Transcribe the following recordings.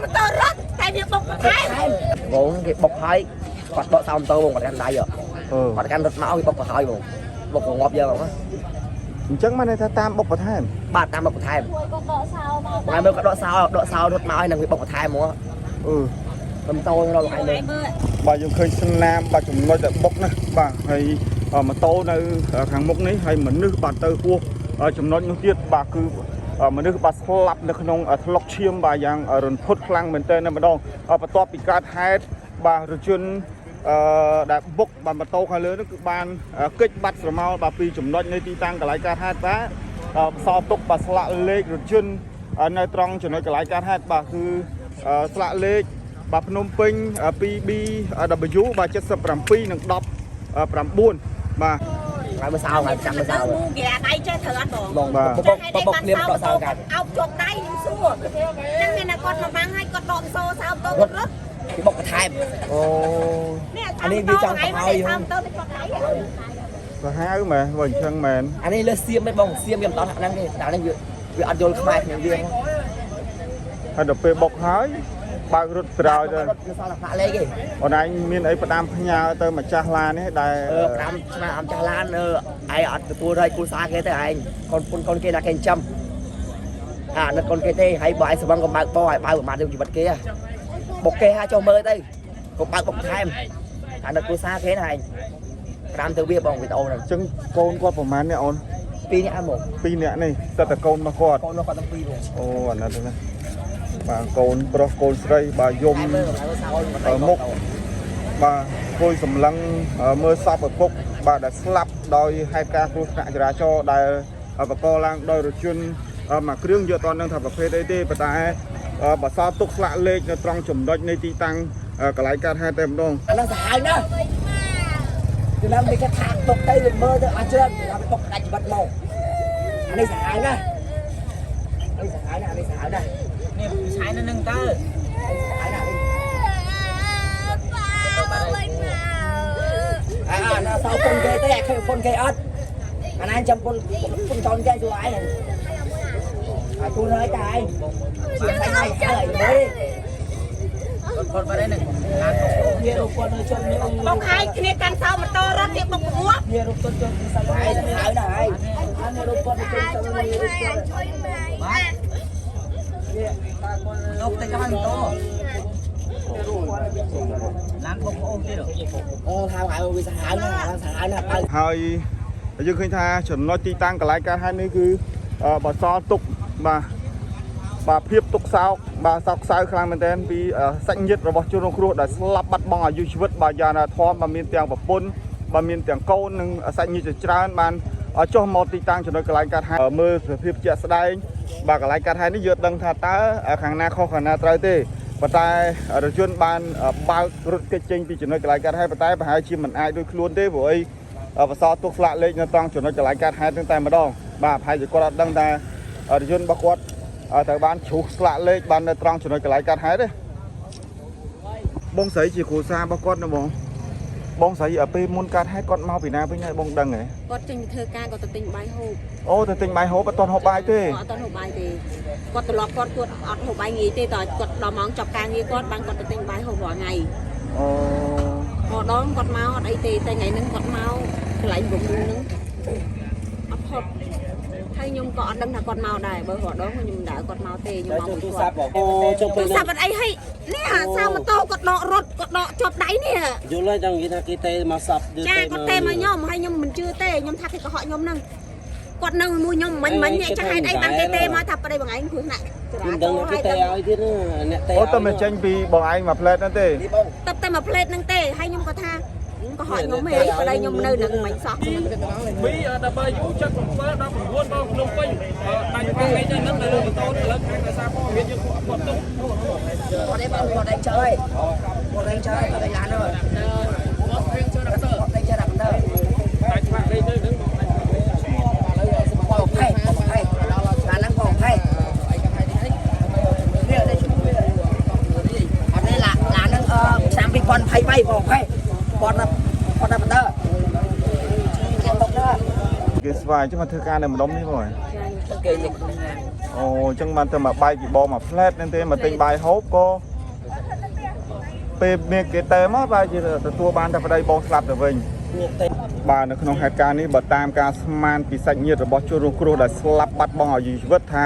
ម៉ូតូរត់តែវាបុកបន្ថែម បងគេបុកហើយគាត់ដកសោម៉ូតូបងគាត់កាន់ដៃ អឺ គាត់កាន់រត់មកគេបុកទៅហើយបងបុកងាប់យើងបង អញ្ចឹងបានន័យថាតាមបុកបន្ថែម បាទតាមបុកបន្ថែម គាត់ដកសោមក ថ្ងៃមើលគាត់ដកសោដកសោរត់មកហើយនឹងវាបុកបន្ថែមហ្មង អឺ ម៉ូតូរត់ថ្ងៃមើល មើល បាទយើងឃើញស្នាមបាទចំណុចដែលបុកណាបាទហើយម៉ូតូនៅខាងមុខនេះហើយមនុស្សបាទទៅហួសចំណុចនោះទៀតបាទគឺមនុស្សបាទស្លាប់នៅក្នុងថ្លុកឈាមបាទយ៉ាងរន្ធត់ខ្លាំងមែនទែនតែម្ដងបន្ទាប់ពីកើតហេតុបាទរថយន្តអឺដែលបុកបាទម៉ូតូខាងលើនោះគឺបានគេចបាត់ស្រមោលបាទពីចំណុចនៃទីតាំងកន្លែងកើតហេតុបាទសល់ទុកបាទស្លាកលេខរថយន្តនៅត្រង់ចំណុចកន្លែងកើតហេតុបាទគឺស្លាកលេខ បាទភ្នំពេញ 2BW បាទ77និង19បាទ ថ្ងៃមើលសោថ្ងៃចាំមើលសោ មូគេអាដៃចេះត្រូវអត់បង បង បាទ បុកបុកភ្លាមដកសោកាត់ អោបជាប់ដៃខ្ញុំសួរចឹងមានតែគាត់មកបាំងឲ្យគាត់ដកសោសោម៉ូតូគាត់រត់ គេបុកបន្ថែម អូ នេះ អានេះវាចង់ប្រហើយ សោម៉ូតូទៅជាប់ដៃ សាហាវមែនបើអញ្ចឹងមែន អានេះលើសៀមទេបងសៀមវាមិនដល់ហ្នឹងទេតែនេះវាអត់យល់ខ្មែរគ្នាវា ហើយដល់ពេលបុកហើយបើករត់ក្រោយទៅ រត់វាសល់តែផ្លាកលេខទេ អូនឯងមានអីផ្ដាំផ្ញើទៅម្ចាស់ឡាននេះដែល អឺប្រាំឆ្នាំអម្ចាស់ឡានអឺឯងអត់ទទួលរយគូសាគេទេឯងកូនពុនកូនគេណាគេចិញ្ចឹមអានឹកកូនគេទេហើយបើឯងស្វឹងកុំបើកបឲ្យបើកប្រមាថរឿងជីវិតគេបុកគេហាចុះមើលទៅកុំបើកបុកថែមអានឹកគូសាគេណាឯងប្រាំទៅវាបងវីដេអូហ្នឹង អញ្ចឹងកូនគាត់ប្រហែលនេះអូន ពីរនាក់ហ្មង ពីរនាក់នេះសិតតែកូនរបស់គាត់ កូនគាត់ទាំងពីរបង អូអាណិតណាស់បាទកូនប្រុសកូនស្រីបាទយំ តែមើលមើលសោ មុខបាទគួយសម្លឹងមើលសពឪពុកបាទដែលស្លាប់ដោយហេតុការណ៍គ្រោះថ្នាក់ចរាចរណ៍ដែលបកកឡើងដោយរថយន្តមួយគ្រឿងយកតនឹងថាប្រភេទអីទេប៉ុន្តែបើសល់ទុកស្លាកលេខនៅត្រង់ចំណុចនៃទីតាំងកន្លែងកើតហេតុតែម្ដង អាហ្នឹងសាហាវណាស់គឺឡើងវាគេថាទុកទៅវាមើលទៅអត់ច្រើនវាទុកដាច់ជីវិតមកអានេះសាហាវណាស់អានេះសាហាវណាស់អានេះសាហាវណាស់ នេះឆាយនៅនឹងតើ សាហាវណាស់អាអាសោពុនគេទេអាឃើញពុនគេអត់អាណាចាំពុនពុនកូនគេជួយឯងអាគូនហើយតែឯងជាសាច់ហើយហើយមើល គាត់បាត់ហើយនឹងឡាន វារូបគាត់នៅជុំនេះ បុកហើយគ្នាកាន់សោម៉ូតូរត់វាបុកងាប់ វារូបគាត់ជុំសាច់ហើយសាហាវណាស់ហើយអានេះរូបគាត់ជុំសាច់ ជួយម៉ែជួយម៉ែ ទុកទៅចោលម៉ូតូឡានបុកអូសទៀត អូថាឲ្យវាសាហាវណាស់សាហាវណាស់បើ ហើយយើងឃើញថាចំណុចទីតាំងកន្លែងកើតហេតុនេះគឺបើសល់ទុកបាទបាទភាពទុកសោកបាទសោកសៅខ្លាំងមែនទែនពីសាច់ញាតិរបស់ជនរងគ្រោះដែលស្លាប់បាត់បង់អាយុជីវិតបាទយ៉ាងណាធម៌បាទមានទាំងប្រពន្ធបាទមានទាំងកូននិងសាច់ញាតិជាច្រើនបានចុះមកទីតាំងចំណុចកន្លែងកើតហេតុមើលសភាពជាក់ស្ដែងបាទកន្លែងកើតហេតុនេះយើងដឹងថាតើខាងណាខុសខាងណាត្រូវទេប៉ុន្តែរថយន្តបានបើករត់គេចចេញពីចំណុចកន្លែងកើតហេតុប៉ុន្តែប្រហែលជាមិនអាចដូចខ្លួនទេព្រោះអីបសល់ទុកស្លាកលេខនៅត្រង់ចំណុចកន្លែងកើតហេតុហ្នឹងតែម្ដងបាទប្រហែលជាគាត់អត់ដឹងថារថយន្តរបស់គាត់ត្រូវបានជ្រុះស្លាកលេខបាននៅត្រង់ចំណុចកន្លែងកើតហេតុទេបងស្រីជាគ្រួសាររបស់គាត់ណាបងបងស្រីឲ្យពេលមុនកើតហេតុគាត់មកពីណាវិញហើយបងដឹងហ៎ គាត់ចេញទៅធ្វើការគាត់ទៅទិញបាយហូប អូទៅទិញបាយហូបអត់ទាន់ហូបបាយទេ អត់ទាន់ហូបបាយទេគាត់ត្រឡប់គាត់គាត់អត់ហូបបាយងាយទេតើគាត់ដល់ម៉ោងចប់ការងារគាត់បានគាត់ទៅទិញបាយហូបរាល់ថ្ងៃ អូ ម្ដងគាត់មកអត់អីទេតែថ្ងៃហ្នឹងគាត់មកកន្លែងវងមូលហ្នឹងអត់ផុតហើយខ្ញុំក៏អត់ដឹងថាគាត់មកដែរបើរាល់ដងខ្ញុំមិនដែលគាត់មកទេខ្ញុំមកមួយគាត់ អូចុះពេល ទូរស័ព្ទអត់អីហើយនេះអាសៅម៉ូតូគាត់ដករត់គាត់ដកជាប់ដៃនេះ យល់ហើយចង់និយាយថាគេទេមកសັບ ចាគាត់ទេមកខ្ញុំហើយខ្ញុំមិនជឿទេខ្ញុំថាគេកុហកខ្ញុំហ្នឹងគាត់នៅមួយខ្ញុំមិញមិញនេះចាស់ហេតុអីបានគេទេមកថាប្តីបងឯងគ្រោះថ្នាក់ចរា មិន ចរណ៍ ដឹងគេទេ ហើយដឹង ឲ្យទៀតណាអ្នកទេ អូតែមិនចេញពីបងឯងមួយផ្លែតហ្នឹងទេ នេះបង តបតែមួយផ្លេតហ្នឹងទេហើយខ្ញុំក៏ថាកុហកខ្ញុំហីប្តីខ្ញុំនៅនឹងមិញសោះ BW 77 19បងភ្នំពេញដាច់ផ្លេខហ្នឹងនៅលើម៉ូតូឥឡូវខាងអាសាព័ត៌មានយើងគាត់ទុក គាត់ឯងបងគាត់ឯងចើយគាត់ឯងចើយគាត់ឯងឡានហើយគាត់ឯងចើដាក់ទៅ ដាច់ផ្លាកលេខទៅហ្នឹងបងដាច់ផ្លាកលេខ បងផេបងផេឡានហ្នឹងបងផេនេះនេះឈ្មោះវាអត់ទេឡាឡានហ្នឹងអឺឆ្នាំ2023បងផេគាត់ណាគាត់ណាបន្តគេបុកទៅ គេស្វាយចុះមកធ្វើការនៅម្ដុំនេះបង គេនេះក្នុងឡាន អូអញ្ចឹងបានទៅមកបាយពីបងមកផ្លែតហ្នឹងទេមកទិញបាយហូបក៏ពេលមានគេតែមកបែរជាទទួលបានតែប្តីបងស្លាប់ទៅវិញបាទនៅក្នុងហេតុការណ៍នេះបើតាមការស្មានពីសាច់ញាតិរបស់ជនរងគ្រោះដែលស្លាប់បាត់បង់អាយុជីវិតថា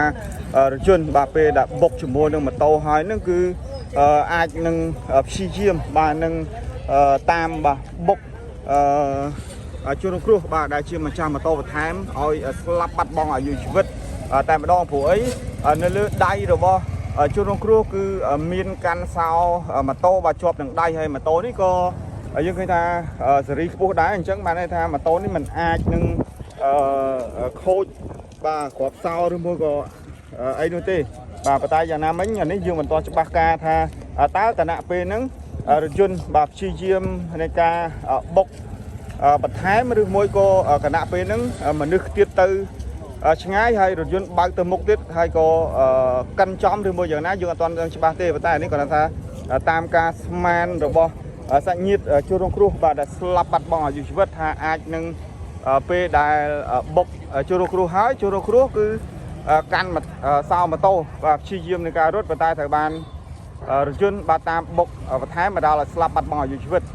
រថយន្តបាទពេលដែលបុកជាមួយនឹងម៉ូតូហើយនឹងគឺអាចនឹងព្យាយាមបាទនឹងតាមបាទបុកអឺជនរងគ្រោះបាទដែលជាម្ចាស់ម៉ូតូបន្ថែមឲ្យស្លាប់បាត់បង់អាយុជីវិតតែម្ដងព្រោះអីនៅលើដៃរបស់ជនរងគ្រោះគឺមានកាន់សោម៉ូតូបាទជាប់នឹងដៃហើយម៉ូតូនេះក៏យើងឃើញថាសេរីខ្ពស់ដែរអញ្ចឹងបានន័យថាម៉ូតូនេះมันអាចនឹងអឺខូចបាទគ្រាប់សោឬមួយក៏អីនោះទេបាទប៉ុន្តែយ៉ាងណាមិញអានេះយើងមិនទាន់ច្បាស់ការថាតើគណៈពេលហ្នឹងរថយន្តបាទព្យាយាមនៃការបុកបន្ថែមឬមួយក៏គណៈពេលហ្នឹងមនុស្សទៀតទៅឆ្ងាយហើយរថយន្តបើកទៅមុខទៀតហើយក៏កិនចំឬមួយយ៉ាងណាយើងអត់ទាន់ដឹងច្បាស់ទេប៉ុន្តែអានេះគាត់ថាតាមការស្មានរបស់សាច់ញាតិជនរងគ្រោះបាទដែលស្លាប់បាត់បង់អាយុជីវិតថាអាចនឹងពេលដែលបុកជនរងគ្រោះហើយជនរងគ្រោះគឺកាន់សោម៉ូតូបាទព្យាយាមនៃការរត់ប៉ុន្តែត្រូវបានរថយន្តបាទតាមបុកបន្ថែមមកដល់ឲ្យស្លាប់បាត់បង់អាយុជីវិត។